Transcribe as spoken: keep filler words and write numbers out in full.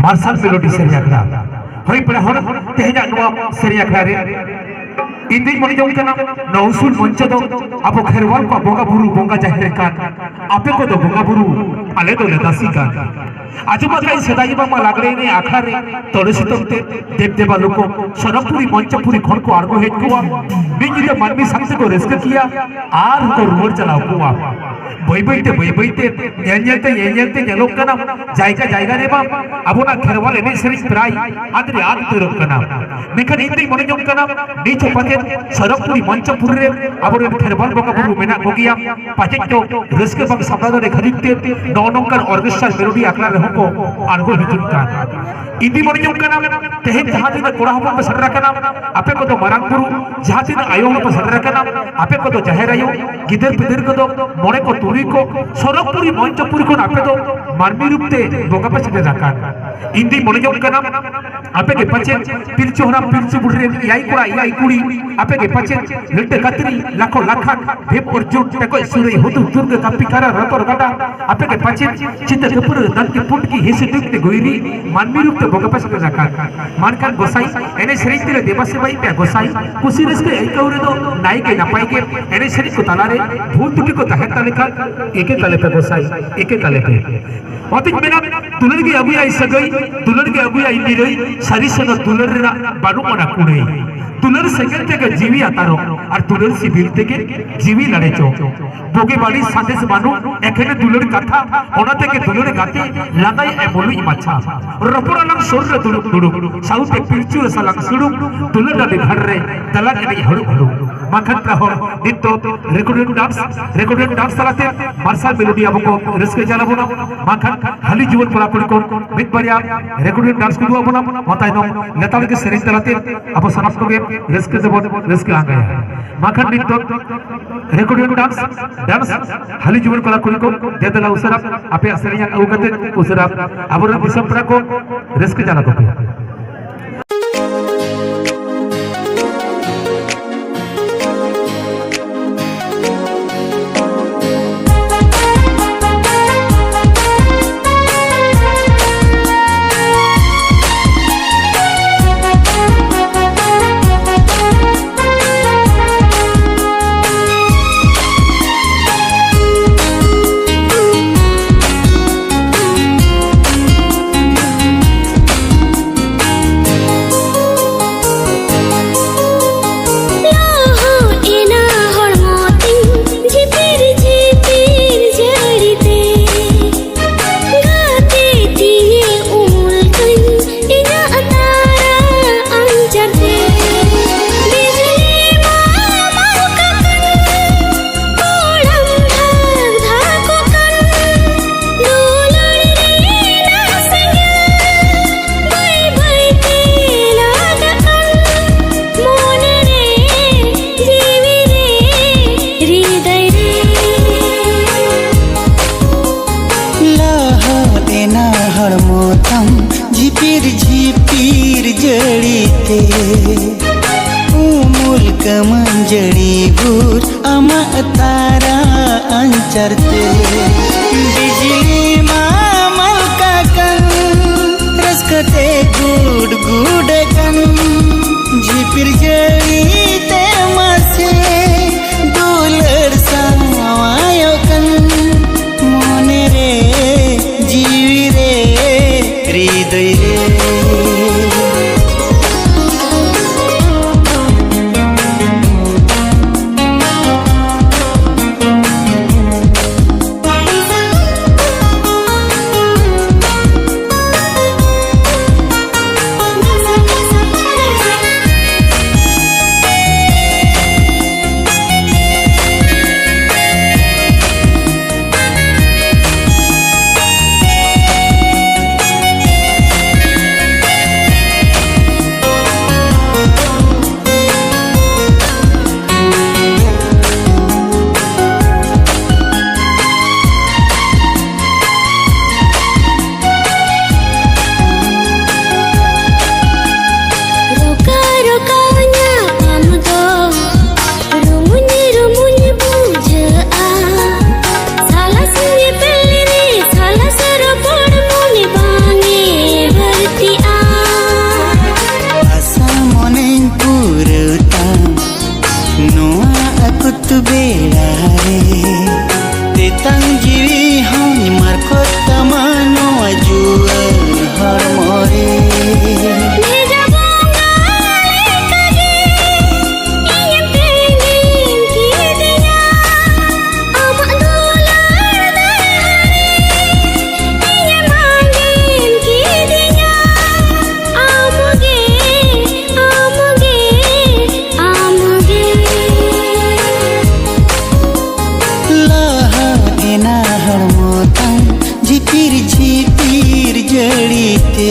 ᱢᱟᱨᱥᱟᱞ ᱢᱮᱞᱳᱰᱤ ᱥᱮᱨᱮᱧ ᱟᱠᱷᱲᱟ᱾ ᱦᱳᱭ ᱯᱮᱲᱟ ᱦᱚᱲ, ᱛᱮᱦᱮᱧᱟᱜ ᱱᱚᱣᱟ ᱥᱮᱨᱮᱧ ᱟᱠᱷᱲᱟ ᱨᱮ ᱤᱧ ᱫᱩᱧ ᱢᱚᱱᱮ ᱡᱚᱝ ᱠᱟᱱᱟ, ᱱᱚᱣᱟ ᱩᱥᱩᱞ ᱢᱚᱧᱪᱚ ᱫᱚ ᱟᱵᱚ ᱠᱷᱮᱨᱣᱟᱞ ᱠᱚᱣᱟᱜ ᱵᱚᱸᱜᱟ ᱵᱩᱨᱩ, ᱵᱚᱸᱜᱟ ᱡᱟᱦᱮᱨ ᱠᱟᱱ, ᱟᱯᱮ ᱠᱚᱫᱚ ᱵᱚᱸᱜᱟ ᱵᱩᱨᱩ, ᱟᱞᱮ ᱫᱚᱞᱮ ᱫᱟᱹᱥᱤ ᱠᱟᱱ᱾ ᱟᱸᱡᱚᱢ ᱟᱠᱟᱫ ᱟᱹᱧ ᱥᱮᱫᱟᱭ ᱵᱟᱝᱢᱟ ᱞᱟᱜᱽᱲᱮ ᱮᱱᱮᱡ ᱟᱠᱷᱲᱟ ᱨᱮ ᱛᱚᱲᱮ ᱥᱩᱛᱟᱹᱢ ᱛᱮ ᱫᱮᱵ ᱫᱮᱵᱟ ᱞᱳᱠᱚ ᱥᱚᱨᱚᱜᱽᱯᱩᱨᱤ ᱢᱚᱧᱪᱚᱯᱩᱨᱤ ᱠᱷᱚᱱ ᱠᱚ ᱟᱬᱜᱚ ᱦᱮᱡ ᱠᱚᱜᱼᱟ, ᱢᱤᱫ ᱧᱤᱫᱟᱹ ᱢᱟᱹᱱᱢᱤ ᱥᱟᱶ ᱛᱮᱠᱚ ᱨᱟᱹᱥᱠᱟᱹ ᱠᱮᱭᱟ ᱟᱨ ᱦᱚᱸᱠᱚ ᱨᱩᱣᱟᱹᱲ ᱪᱟᱞᱟᱣ ᱠᱚᱜᱼᱟ᱾ ᱵᱟᱹᱭ ᱵᱟᱹᱭ ᱛᱮ, ᱵᱟᱹᱭ ᱵᱟᱹᱭ ᱛᱮ, ᱧᱮᱞ ᱧᱮᱞ ᱛᱮ, ᱧᱮᱞ ᱧᱮᱞ ᱛᱮ ᱧᱮᱞᱚᱜ ᱠᱟᱱᱟ, ᱡᱟᱭᱜᱟ ᱡᱟᱭᱜᱟ ᱨᱮ ᱵᱟᱝ ᱟᱵᱚᱱᱟᱜ ᱠᱷᱮᱨᱣᱟᱞ ᱮᱱᱮᱡ ᱥᱮᱨᱮᱧ ᱯᱨᱟᱭ ᱟᱫ ᱨᱮ ᱟᱫ ᱩᱛᱟᱹᱨᱚᱜ ᱠᱟᱱᱟ᱾ ᱢᱮᱱᱠᱷᱟᱱ ᱤᱧ ᱫᱩᱧ ᱢᱚᱱᱮ ᱡᱚᱝ ᱠᱟᱱᱟ, ᱱᱤᱛ ᱦᱚᱸ ᱯᱟᱪᱮᱫ ᱥᱚᱨᱚᱜᱽᱯᱩᱨᱤ ᱢᱚᱧᱪᱚᱯᱩᱨᱤ ᱨᱮ ᱟᱵᱚᱨᱮᱱ ᱠᱷᱮᱨᱣᱟᱞ ᱵᱚᱸᱜᱟ ᱵᱩᱨᱩ ᱢᱮᱱᱟᱜ ᱠᱚᱜᱮᱭᱟ, ᱯᱟᱪᱮᱫ ᱪᱚ ᱨᱟᱹᱥᱠᱟᱹ ᱵᱟᱝ ᱥᱟᱢᱵᱲᱟᱣ ᱫᱟᱲᱮ ᱠᱷᱟᱹᱛᱤᱨ ᱛᱮ ᱱᱚᱜᱼᱚ ᱱᱚᱝᱠᱟᱱ ᱚᱨᱠᱮᱥᱴᱨᱟ ᱢᱮᱞᱳᱰᱤ ᱟᱠᱷᱲᱟ ᱨᱮᱦᱚᱸ ᱠᱚ ᱟᱬᱜᱚ ᱦᱤᱡᱩᱜ ᱠᱟᱱ᱾ ᱤᱧ ᱫᱩᱧ ᱢᱚᱱᱮ ᱡᱚᱝ ᱠᱟᱱᱟ, ᱛᱮᱦᱮᱧ ᱡᱟᱦᱟᱸ ᱛᱤᱱᱟᱹᱜ ᱠᱚᱲᱟ ᱦᱚᱯᱚᱱ ᱯᱮ ᱥᱮᱴᱮᱨ ᱟᱠᱟᱱᱟ, ᱟᱯᱮ ᱠᱚᱫᱚ ᱢᱟᱨᱟᱝ ᱵᱩᱨᱩ, ᱡᱟᱦᱟᱸ ᱛᱤᱱᱟᱹᱜ ᱟᱭᱳ ᱦᱚᱲ ᱯᱮ ᱥᱮᱴᱮᱨ ᱟᱠᱟᱱᱟ, ᱟᱯᱮ ᱠᱚᱫᱚ ᱡᱟᱦᱮᱨ ᱟᱭᱳ, ᱜᱤᱫᱟᱹᱨ ᱯᱤᱫᱟᱹᱨ ᱠᱚᱫᱚ ᱢᱚᱬᱮ ᱠᱚ ᱛᱩᱨᱩᱭ ᱠᱚ, ᱥᱚᱨᱚᱜᱽᱯᱩᱨᱤ ᱢᱚᱧᱪᱚᱯᱩᱨᱤ ᱠᱷᱚᱱ ᱟᱯᱮ ᱫᱚ ᱢᱟᱹᱱᱢᱤ ᱨᱩᱯ ᱛᱮ ᱵᱚᱸᱜᱟ ᱯᱮ ᱥᱮᱴᱮᱨ ᱟᱠᱟᱱ᱾ ᱤᱧ ᱫᱩᱧ ᱢᱚᱱᱮ ᱡᱚᱝ ᱠᱟᱱᱟ, ᱟᱯᱮ ᱜᱮ ᱯᱟᱪᱮᱫ ᱯᱤᱞᱪᱩ ᱦᱟᱲᱟᱢ ᱯᱤᱞᱪᱩ ᱵᱩᱰᱷᱤ ᱨᱮᱱ ᱮᱭᱟᱭ ᱠᱚᱲᱟ ᱮᱭᱟᱭ ᱠᱩᱲᱤ, ᱟᱯᱮ ᱜᱮ ᱯᱟᱪᱮᱫ ᱞᱤᱴᱟᱹ ᱠᱟᱹᱛᱨᱤ ᱞᱟᱠᱷᱚ ᱞᱟᱠᱷᱟᱱ ᱵᱷᱤᱢ ᱚᱨᱡᱩᱱ ᱴᱮᱠᱚᱡ ᱥᱩᱨᱟᱹᱭ ᱦᱩᱫᱩᱲ ᱫᱩᱨᱜᱟᱹ ᱠᱟᱹᱯᱤ ᱠᱟᱨᱟ ᱨᱚᱛᱚᱨ ᱜᱟᱰᱟ, ᱟᱯᱮ ᱜᱮ ᱯᱟᱪᱮᱫ ᱪᱤᱛᱟᱹ ᱠᱟᱹᱯᱩᱨᱟᱹ ᱫᱟᱱᱠᱤ ᱯᱩᱴᱠᱤ ᱦᱤᱥᱤ ᱴᱩᱠᱛᱤ ᱜᱩᱭᱨᱤ ᱢᱟᱹᱱᱢᱤ ᱨᱩᱯ ᱛᱮ ᱵᱚᱸᱜᱟ ᱯᱮ ᱥᱮᱴᱮᱨ ᱟᱠᱟᱱ᱾ ᱢᱟ ᱮᱱᱠᱷᱟᱱ ᱜᱚᱸᱥᱟᱭ, ᱮᱱᱮᱡ ᱥᱮᱨᱮᱧ ᱛᱮᱞᱮ ᱫᱮᱵᱟ ᱥᱮᱵᱟᱭᱮᱫ ᱯᱮᱭᱟ ᱜᱚᱸᱥᱟᱭ᱾ ᱠᱩᱥᱤ ᱨᱟᱹᱥᱠᱟᱹ ᱟᱹᱭᱠᱟᱹᱣ ᱨᱮᱫᱚ ᱱᱟᱭ ᱜᱮ ᱱᱟᱯᱟᱭ ᱜᱮ, ᱮᱱᱮᱡ ᱥᱮᱨᱮᱧ ᱠᱚ ᱛᱟᱞᱟᱨᱮ ᱵᱷᱩᱞ ᱛᱩᱴᱤ ᱠᱚ ᱛᱟᱦᱮᱱ ᱛᱟᱞᱮ ᱠᱷᱟᱱ ᱮᱠᱮ ᱛᱟᱞᱮ ᱯᱮ ᱜᱚᱸᱥᱟᱭ, ᱮᱠᱮ ᱛᱟᱞᱮ ᱯᱮ᱾ ᱚᱱᱟᱛᱤᱧ ᱢᱮᱱᱟ, ᱫᱩᱞᱟᱹᱲ ᱜᱮ ᱟᱹᱜᱩᱭᱟᱭ ᱥᱟᱹᱜᱟᱹᱭ, ᱫᱩᱞᱟᱹᱲ ᱜᱮ ᱟᱹᱜᱩᱭᱟᱭ ᱱᱤᱨᱟᱹᱭ, ᱥᱟᱹᱨᱤ ᱥᱮᱱᱚᱜ ᱫᱩᱞᱟᱹᱲ ᱨᱮᱱᱟᱜ ᱵᱟᱹᱱᱩᱜ ᱟᱱᱟ ᱠᱩᱲᱟᱹᱭ᱾ ᱫᱩᱞᱟᱹᱲ ᱥᱮᱸᱜᱮᱞ ᱛᱮᱜᱮ ᱡᱤᱣᱤ ᱟᱛᱟᱨᱚᱜ, ᱟᱨ ᱫᱩᱞᱟᱹᱲ ᱥᱤᱵᱤᱞ ᱛᱮᱜᱮ ᱡᱤᱣᱤ ᱞᱟᱲᱮᱪᱚᱜ᱾ ᱵᱩᱜᱤ ᱵᱟᱹᱲᱤᱡ ᱥᱟᱸᱫᱮᱥ ᱵᱟᱹᱱᱩᱜ, ᱮᱠᱷᱮᱱ ᱫᱩᱞᱟᱹᱲ ᱠᱟᱛᱷᱟ, ᱚᱱᱟ ᱛᱮᱜᱮ ᱫᱩᱞᱟᱹᱲ ᱜᱟᱛᱮ, ᱞᱟᱸᱫᱟᱭᱮᱫ ᱟᱭ ᱢᱩᱞᱩᱡ ᱢᱟᱪᱷᱟ᱾ ᱨᱚᱯᱚᱲ ᱟᱞᱟᱝ ᱥᱩᱨ ᱨᱮ ᱫᱩᱲᱩᱵ ᱫᱩᱲᱩᱵ, ᱥᱟᱶᱛᱮ ᱯᱤᱞᱪᱩ ᱨᱟᱥᱟ ᱞᱟᱝ ᱥᱩᱲᱩᱵ, ᱫᱩᱞᱟᱹᱲ ᱰᱟᱹᱰᱤ ᱜᱷᱟᱴ ᱨᱮ ᱫᱟᱞᱟᱝ ᱮᱱᱮᱡ ᱦᱟᱹᱲᱩᱵ ᱦᱟᱹᱲᱩᱵ᱾ ᱢᱟ ᱮᱱᱠᱷᱟᱱ ᱯᱮᱲᱟ ᱦᱚᱲ, ᱱᱤᱛ ᱫᱚ recording dance, recording dance ᱛᱟᱞᱟᱛᱮ ᱢᱟᱨᱥᱟᱞ ᱢᱮᱞᱳᱰᱤ ᱟᱵᱚ ᱠᱚ ᱨᱟᱹᱥᱠᱟᱹ ᱪᱟᱞ ᱟᱵᱚᱱᱟ᱾ ᱢᱟ ᱮᱱᱠᱷᱟᱱ ᱦᱟᱹᱞᱤ ᱡᱩᱣᱟᱹᱱ ᱠᱚᱲᱟ ᱠᱩᱲᱤ ᱠᱚ ᱢᱤᱫ ᱵᱟᱨᱭᱟ recording dance ᱠᱚ ᱩᱫᱩᱜ ᱟᱵᱚᱱᱟ᱾ ᱚᱱᱟ ᱛᱟᱭᱱᱚᱢ ᱞᱮᱛᱟᱲ ᱜᱮ ᱥᱮᱨᱮᱧ ᱛᱟᱞᱟᱛᱮ ᱟᱵᱚ ᱥᱟᱱᱟᱢ ᱠᱚᱜᱮ ᱨᱟᱹᱥᱠᱟᱹ ᱛᱮᱵᱚᱱ ᱨᱟᱹᱥᱠᱟᱹ ᱟᱸᱜᱟᱭᱟ᱾ ᱢᱟ ᱮᱱᱠᱷᱟᱱ ᱱᱤᱛ ᱫᱚ recording dance, dance ᱦᱟᱹᱞᱤ ᱡᱩᱣᱟᱹᱱ ᱠᱚᱲᱟ ᱠᱩᱲᱤ ᱠᱚ, ᱫᱮ ᱫᱮᱞᱟ ᱩᱥᱟᱹᱨᱟ ᱟᱯᱮᱭᱟᱜ ᱥᱮᱨᱮᱧ ᱟᱹᱜᱩ ᱠᱟᱛᱮ ᱩᱥᱟᱹᱨᱟ ᱟᱵᱚᱨᱮᱱ ᱫᱤᱥᱚᱢ ᱯᱮᱲᱟ ᱠᱚ ᱨᱟᱹᱥᱠᱟᱹ ᱪᱟᱞ ᱟᱠᱚ ᱯᱮ᱾ ᱮᱱᱟ ᱦᱚᱲᱢᱚ ᱛᱟᱢ ᱡᱷᱤᱯᱤᱨ ᱡᱷᱤᱯᱤᱨ ᱡᱟᱹᱲᱤ ᱛᱮ, ᱩᱢᱩᱞ ᱠᱟᱹᱢᱟᱹᱧ ᱡᱟᱹᱲᱤ ᱵᱷᱳᱨ ᱟᱢᱟᱜ ᱛᱟᱨᱟ ᱟᱧᱪᱟᱨ ᱛᱮ᱾ ᱵᱤᱡᱽᱞᱤ ᱢᱟ ᱢᱟᱞᱠᱟ ᱠᱟᱱ, ᱨᱟᱹᱥᱠᱟᱹ ᱛᱮ ᱜᱩᱰ ᱜᱩᱰ ᱟᱠᱟᱱ, ᱡᱷᱤᱯᱤᱨ ᱡᱟᱹᱲᱤ ᱛᱮ ᱢᱟᱥᱮ ᱫᱩᱞᱟᱹᱲ ᱥᱟᱶᱟᱭᱚᱜ ᱠᱟᱱ, ᱢᱚᱱᱮ ᱨᱮ ᱡᱤᱣᱤ ᱨᱮ ᱦᱨᱤᱫᱚᱭ ᱨᱮ᱾ ᱨᱚᱠᱟ ᱨᱚᱠᱟ ᱧᱟᱯᱟᱢ ᱫᱚ ᱨᱩᱢᱩᱧ ᱨᱩᱢᱩᱧ ᱵᱩᱡᱷᱟᱹᱜᱼᱟ᱾ ᱥᱟᱞᱟ ᱥᱤᱧ ᱯᱮᱞᱮ ᱨᱮ ᱥᱟᱞᱟ ᱥᱮ ᱨᱚᱯᱚᱲ ᱢᱚᱱᱮ ᱵᱟᱝ ᱮ ᱵᱷᱟᱹᱨᱛᱤᱜᱼᱟ᱾ ᱟᱥᱟ ᱢᱚᱱᱮᱧ ᱯᱩᱨᱟᱹᱣ ᱛᱟᱢ ᱱᱚᱣᱟ ᱟᱹᱠᱩᱛ ᱵᱮᱲᱟ ᱨᱮ᱾ ᱛᱮᱛᱟᱝ ᱡᱤᱣᱤ ᱦᱚᱸᱧ ᱢᱟᱨᱠᱚᱛ ᱛᱟᱢᱟ ᱱᱚᱣᱟ ᱡᱩᱣᱟᱹᱱ ᱦᱚᱲᱢᱚ ᱨᱮ᱾ ᱵᱷᱮᱡᱟ ᱵᱚᱸᱜᱟ ᱞᱮᱠᱟᱜᱮ ᱤᱧᱮᱢ ᱛᱮᱸᱜᱮᱱ ᱠᱤᱫᱤᱧᱟ᱾ ᱟᱢᱟᱜ ᱫᱩᱞᱟᱹᱲ ᱫᱟᱭᱟ ᱨᱮ ᱤᱧᱮᱢ ᱟᱸᱜᱮᱱ ᱠᱤᱫᱤᱧᱟ᱾ ᱟᱢᱜᱮ, ᱟᱢᱜᱮ, ᱟᱢᱜᱮ᱾ ᱞᱟᱦᱟ ᱮᱱᱟ ᱦᱚᱲᱢᱚ ᱛᱟᱢ ᱡᱷᱤᱯᱤᱨ ᱡᱷᱤᱯᱤᱨ ᱡᱟᱹᱲᱤ ᱛᱮ᱾